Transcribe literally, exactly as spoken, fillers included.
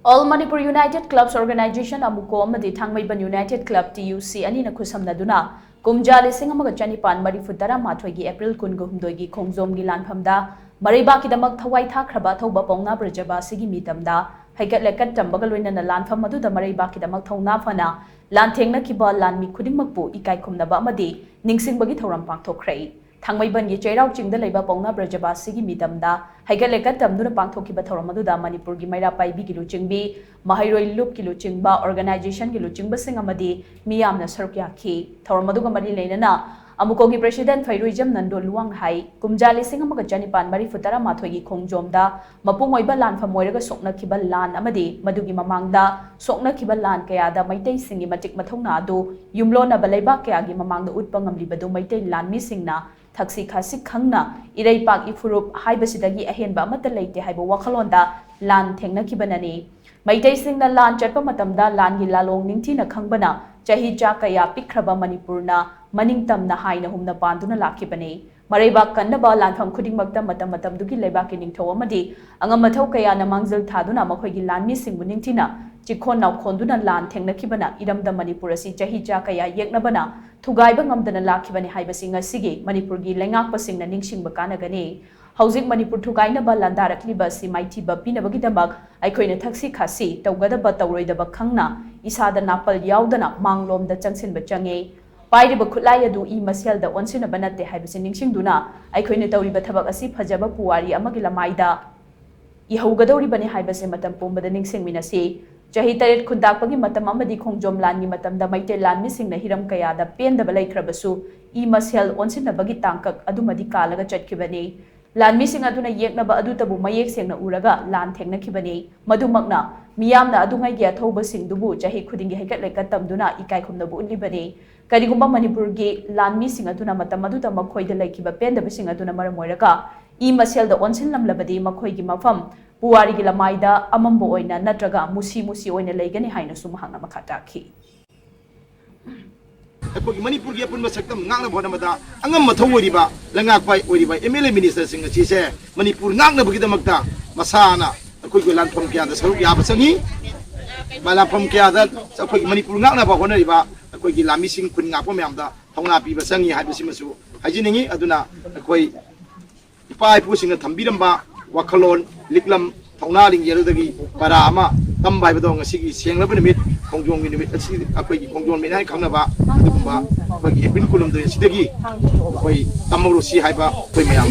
All Manipur United Clubs Organization, ꯑꯃꯨꯀꯣ, ꯑꯃꯗꯤ ꯊꯥꯡꯃꯩꯕꯟ United Club, T U C, ꯑꯅꯤꯅ ꯈꯨꯠꯁꯝꯅꯗꯨꯅ ꯀꯨꯝꯖꯥ ꯂꯤꯁꯤꯡ ꯑꯃꯒ ꯆꯅꯤꯄꯥꯟ ꯃꯔꯤꯐꯨ ꯇꯔꯥ ꯃꯥꯊꯣꯏꯒꯤ April ꯀꯨꯟꯒ ꯍꯨꯝꯗꯣꯏꯒꯤ ꯈꯣꯡꯖꯣꯝꯒꯤ ꯂꯥꯟꯐꯝꯗ ꯃꯔꯩꯕꯥꯛꯀꯤꯗꯃꯛ ꯊꯋꯥꯏ ꯊꯥꯈ꯭ꯔꯕ ꯑꯊꯧꯕ ꯄꯥꯎꯅꯥ ꯕ꯭ꯔꯖꯕꯥꯁꯤꯒꯤ ꯃꯤꯇꯝꯗ ꯍꯩꯀꯠ ꯂꯩꯀꯠ ꯇꯝꯕꯒ ꯂꯣꯏꯅꯅ ꯂꯥꯟꯐꯝ ꯑꯗꯨꯗ ꯃꯔꯩꯕꯥꯛꯀꯤꯗꯃꯛ ꯊꯧꯅꯥ ꯐꯅ ꯂꯥꯟꯊꯦꯡꯅꯈꯤꯕ ꯂꯥꯟꯃꯤ ꯈꯨꯗꯤꯡꯃꯛꯄꯨ ꯏꯀꯥꯏ ꯈꯨꯝꯅꯕ ꯑꯃꯗꯤ ꯅꯤꯡꯁꯤꯡꯕꯒꯤ ꯊꯧꯔꯝ ꯄꯥꯡꯊꯣꯛꯈ꯭ꯔꯦ꯫ ꯊꯥꯡꯃꯩꯕꯟꯒꯤ ꯆꯩꯔꯥꯎ ꯆꯤꯡꯗ ꯂꯩꯕ ꯄꯥꯎꯅꯥ ꯕ꯭ꯔꯖꯕꯥꯁꯤꯒꯤ ꯃꯤꯇꯝꯗ ꯍꯩꯀꯠ ꯂꯩꯀꯠ ꯇꯝꯗꯨꯅ ꯄꯥꯡꯊꯣꯛꯈꯤꯕ ꯊꯧꯔꯝ ꯑꯗꯨꯗ ꯃꯅꯤꯄꯨꯔꯒꯤ ꯃꯩꯔꯥ ꯄꯥꯏꯕꯤꯒꯤ ꯂꯨꯆꯤꯡꯕꯤ, ꯃꯍꯩꯔꯣꯏ ꯂꯨꯞꯀꯤ ꯂꯨꯆꯤꯡꯕ, organization ꯒꯤ ꯂꯨꯆꯤꯡꯕꯁꯤꯡ ꯑꯃꯗꯤ ꯃꯤꯌꯥꯝꯅ ꯁꯔꯨꯛ ꯌꯥꯈꯤ꯫ ꯊꯧꯔꯝ ꯑꯗꯨꯒ ꯃꯔꯤ ꯂꯩꯅꯅ ꯑꯃꯨꯀꯣꯒꯤ president ꯐꯩꯔꯣꯏꯖꯝ ꯅꯟꯗꯣ ꯂꯨꯋꯥꯡ ꯍꯥꯏ, ꯀꯨꯝꯖꯥ ꯂꯤꯁꯤꯡ ꯑꯃꯒ ꯆꯅꯤꯄꯥꯟ ꯃꯔꯤꯐꯨ ꯇꯔꯥ ꯃꯥꯊꯣꯏꯒꯤ ꯈꯣꯡꯖꯣꯝꯗ ꯃꯄꯨꯡ ꯑꯣꯏꯕ ꯂꯥꯟꯐꯝ ꯑꯣꯏꯔꯒ ꯁꯣꯛꯅꯈꯤꯕ ꯂꯥꯟ ꯑꯃꯗꯤ ꯃꯗꯨꯒꯤ ꯃꯃꯥꯡꯗ ꯁꯣꯛꯅꯈꯤꯕ ꯂꯥꯟ ꯀꯌꯥꯗ ꯃꯩꯇꯩꯁꯤꯡꯒꯤ ꯃꯇꯤꯛ ꯃꯊꯧꯅꯥ ꯑꯗꯨ ꯌꯨꯝꯂꯣꯟꯅꯕ ꯂꯩꯕꯥꯛ ꯀꯌꯥꯒꯤ ꯃꯃꯥꯡꯗ ꯎꯠꯄ ꯉꯝꯂꯤꯕꯗꯨ ꯃꯩꯇꯩ ꯂꯥꯟꯃꯤꯁꯤꯡꯅ ꯊꯛꯁꯤ ꯈꯥꯁꯤ ꯈꯪꯅ ꯏꯔꯩꯄꯥꯛ ꯏꯐꯨꯔꯨꯞ ꯍꯥꯏꯕꯁꯤꯗꯒꯤ ꯑꯍꯦꯟꯕ ꯑꯃꯠꯇ ꯂꯩꯇꯦ ꯍꯥꯏꯕ ꯋꯥꯈꯜꯂꯣꯟꯗ ꯂꯥꯟ ꯊꯦꯡꯅꯈꯤꯕꯅꯅꯤ꯫ ꯃꯩꯇꯩꯁꯤꯡꯅ ꯂꯥꯟ ꯆꯠꯄ ꯃꯇꯝꯗ ꯂꯥꯟꯒꯤ ꯂꯥꯂꯣꯡ ꯅꯤꯡꯊꯤꯅ ꯈꯪꯕꯅ ꯆꯍꯤ ꯆꯥ ꯀꯌꯥ ꯄꯤꯛꯈ꯭ꯔꯕ ꯃꯅꯤꯄꯨꯔꯅ ꯃꯅꯤꯡ ꯇꯝꯅ ꯍꯥꯏꯅ ꯍꯨꯝꯅ ꯄꯥꯟꯗꯨꯅ ꯂꯥꯛꯈꯤꯕꯅꯤ꯫ ꯃꯔꯩꯕꯥꯛ ꯀꯟꯅꯕ ꯂꯥꯟꯐꯝ ꯈꯨꯗꯤꯡꯃꯛꯇ ꯃꯇꯝ ꯃꯇꯝꯗꯨꯒꯤ ꯂꯩꯕꯥꯛꯀꯤ ꯅꯤꯡꯊꯧ ꯑꯃꯗꯤ ꯑꯉꯝ ꯑꯊꯧ ꯀꯌꯥꯅ ꯃꯥꯡꯖꯤꯜ ꯊꯥꯗꯨꯅ ꯃꯈꯣꯏꯒꯤ ꯂꯥꯟꯃꯤꯁꯤꯡꯕꯨ ꯅꯤꯡꯊꯤꯅ ꯆꯤꯛꯈꯣꯟ ꯅꯥꯎꯈꯣꯟꯗꯨꯅ ꯂꯥꯟ ꯊꯦꯡꯅꯈꯤꯕꯅ ꯏꯔꯝꯗꯝ ꯃꯅꯤꯄꯨꯔ ꯑꯁꯤ ꯆꯍꯤ ꯆꯥ ꯀꯌꯥ ꯌꯦꯛꯅꯕꯅ ꯊꯨꯒꯥꯏꯕ ꯉꯝꯗꯅ ꯂꯥꯛꯈꯤꯕꯅꯤ ꯍꯥꯏꯕꯁꯤ ꯉꯁꯤꯒꯤ ꯃꯅꯤꯄꯨꯔꯒꯤ ꯂꯩꯉꯥꯛꯄꯁꯤꯡꯅ ꯅꯤꯡꯁꯤꯡꯕ ꯀꯥꯟꯅꯒꯅꯤ꯫ ꯍꯧꯖꯤꯛ ꯃꯅꯤꯄꯨꯔ ꯊꯨꯒꯥꯏꯅꯕ ꯂꯥꯟꯗꯥꯔꯛꯂꯤꯕ ꯑꯁꯤ ꯃꯥꯏꯊꯤꯕ ꯄꯤꯅꯕꯒꯤꯗꯃꯛ ꯑꯩꯈꯣꯏꯅ ꯊꯛꯁꯤ ꯈꯥꯁꯤ ꯇꯧꯒꯗꯕ ꯇꯧꯔꯣꯏꯗꯕ ꯈꯪꯅ ꯏꯁꯥꯗ ꯅꯥꯄꯜ ꯌꯥꯎꯗꯅ ꯃꯥꯡꯂꯣꯝꯗ ꯆꯪꯁꯤꯟꯕ ꯆꯪꯉꯤ꯫ ꯄꯥꯏꯔꯤꯕ ꯈꯨꯠꯂꯥꯏ ꯑꯗꯨ ꯏ ꯃꯁꯦꯜꯗ ꯑꯣꯟꯁꯤꯟꯅꯕ ꯅꯠꯇꯦ ꯍꯥꯏꯕꯁꯤ ꯅꯤꯡꯁꯤꯡꯗꯨꯅ ꯑꯩꯈꯣꯏꯅ ꯇꯧꯔꯤꯕ ꯊꯕꯛ ꯑꯁꯤ ꯐꯖꯕ ꯄꯨꯋꯥꯔꯤ ꯑꯃꯒꯤ ꯂꯃꯥꯏꯗ ꯏꯍꯧꯒꯗꯧꯔꯤꯕꯅꯤ ꯍꯥꯏꯕꯁꯤ ꯃꯇꯝ ꯄꯨꯝꯕꯗ ꯅꯤꯡꯁꯤꯡꯃꯤꯟꯅꯁꯤ꯫ ꯆꯍꯤ ꯇꯔꯦꯠ ꯈꯨꯟꯇꯥꯛꯄꯒꯤ ꯃꯇꯝ ꯑꯃꯗꯤ ꯈꯣꯡꯖꯣꯝ ꯂꯥꯟꯒꯤ ꯃꯇꯝꯗ ꯃꯩꯇꯩ ꯂꯥꯟꯃꯤꯁꯤꯡꯅ ꯍꯤꯔꯝ ꯀꯌꯥꯗ ꯄꯦꯟꯗꯕ ꯂꯩꯈ꯭ꯔꯕꯁꯨ ꯏ ꯃꯁꯦꯜ ꯑꯣꯟꯁꯤꯟꯅꯕꯒꯤ ꯇꯥꯡꯀꯛ ꯑꯗꯨꯃꯗꯤ ꯀꯥꯜꯂꯒ ꯆꯠꯈꯤꯕꯅꯤ꯫ ꯂꯥꯟꯃꯤꯁꯤꯡ ꯑꯗꯨꯅ ꯌꯦꯛꯅꯕ ꯑꯗꯨꯇꯕꯨ ꯃꯌꯦꯛ ꯁꯦꯡꯅ ꯎꯔꯒ ꯂꯥꯟ ꯊꯦꯡꯅꯈꯤꯕꯅꯤ꯫ ꯃꯗꯨꯃꯛꯅ ꯃꯤꯌꯥꯝꯅ ꯑꯗꯨꯉꯩꯒꯤ ꯑꯊꯧꯕꯁꯤꯡꯗꯨꯕꯨ ꯆꯍꯤ ꯈꯨꯗꯤꯡꯒꯤ ꯍꯩꯀꯠ ꯂꯩꯀꯠ ꯇꯝꯗꯨꯅ ꯏꯀꯥꯏ ꯈꯨꯝꯅꯕ ꯎꯠꯂꯤꯕꯅꯤ꯫ ꯀꯔꯤꯒꯨꯝꯕ ꯃꯅꯤꯄꯨꯔꯒꯤ ꯂꯥꯟꯃꯤꯁꯤꯡ ꯑꯗꯨꯅ ꯃꯇꯝ ꯑꯗꯨꯗ ꯃꯈꯣꯏꯗ ꯂꯩꯈꯤꯕ ꯄꯦꯟꯗꯕꯁꯤꯡ ꯑꯗꯨꯅ ꯃꯔꯝ ꯑꯣꯏꯔꯒ ꯏ ꯃꯁꯦꯜꯗ ꯑꯣꯟꯁꯤꯜꯂꯝꯂꯕꯗꯤ ꯃꯈꯣꯏꯒꯤ ꯃꯐꯝ ꯄꯨꯋꯥꯔꯤꯒꯤ ꯂꯃꯥꯏꯗ ꯑꯃꯝꯕ ꯑꯣꯏꯅ ꯅꯠꯇ꯭ꯔꯒ ꯃꯨꯁꯤ ꯃꯨꯁꯤ ꯑꯣꯏꯅ ꯂꯩꯒꯅꯤ ꯍꯥꯏꯅꯁꯨ ꯃꯍꯥꯛꯅ ꯃꯈꯥ ꯇꯥꯈꯤ꯫ ꯑꯩꯈꯣꯏꯒꯤ ꯃꯅꯤꯄꯨꯔꯒꯤ ꯑꯄꯨꯟꯕ ꯁꯛꯇꯝ ꯉꯥꯛꯅꯕ ꯍꯣꯠꯅꯕꯗ ꯑꯉꯝ ꯑꯊꯧ ꯑꯣꯏꯔꯤꯕ ꯂꯩꯉꯥꯛꯄ ꯑꯣꯏꯔꯤꯕ M L A minister ꯁꯤꯡ ꯑꯁꯤꯁꯦ ꯃꯅꯤꯄꯨꯔ ꯉꯥꯛꯅꯕꯒꯤꯗꯃꯛꯇ ꯃꯁꯥꯅ ꯑꯩꯈꯣꯏꯒꯤ ꯂꯥꯟꯐꯝ ꯀꯌꯥꯗ ꯁꯔꯨꯛ ꯌꯥꯕ ꯆꯪꯏ꯫ ꯂꯥꯟꯐꯝ ꯀꯌꯥꯗ ꯑꯩꯈꯣꯏꯒꯤ ꯃꯅꯤꯄꯨꯔ ꯉꯥꯛꯅꯕ ꯍꯣꯠꯅꯔꯤꯕ ꯑꯩꯈꯣꯏꯒꯤ ꯂꯥꯟꯃꯤꯁꯤꯡ, ꯈꯨꯟ ꯉꯥꯛꯄ ꯃꯌꯥꯝꯗ ꯊꯧꯅꯥ ꯄꯤꯕ ꯆꯪꯏ ꯍꯥꯏꯕꯁꯤꯃꯁꯨ ꯍꯥꯏꯖꯅꯤꯡꯏ꯫ ꯑꯗꯨꯅ ꯑꯩꯈꯣꯏ ꯏꯄꯥ ꯏꯄꯨꯁꯤꯡꯅ ꯊꯝꯕꯤꯔꯝꯕ ꯋꯥꯈꯜꯂꯣꯟ, ꯂꯤꯛꯂꯝ, ꯊꯧꯅꯥ ꯂꯤꯡꯖꯦꯜꯗꯒꯤ ꯄꯔꯥ ꯑꯃ ꯇꯝꯕ ꯍꯥꯏꯕꯗꯣ ꯉꯁꯤꯒꯤ ꯁꯦꯡꯂꯕ ꯅꯨꯃꯤꯠ, ꯈꯣꯡꯖꯣꯝꯒꯤ ꯅꯨꯃꯤꯠ ꯑꯁꯤ, ꯑꯩꯈꯣꯏꯒꯤ ꯈꯣꯡꯖꯣꯝ ꯅꯨꯃꯤꯠ ꯍꯥꯏꯅ ꯈꯪꯅꯕ ꯑꯗꯨꯒꯨꯝꯕ ꯑꯩꯈꯣꯏꯒꯤ ꯑꯦꯄ꯭ꯔꯤꯜ ꯀꯨꯟꯍꯨꯝꯗꯣꯏ ꯑꯁꯤꯗꯒꯤ ꯑꯩꯈꯣꯏ ꯇꯝꯍꯧꯔꯁꯤ ꯍꯥꯏꯕ ꯑꯩꯈꯣꯏ ꯃꯌꯥꯝ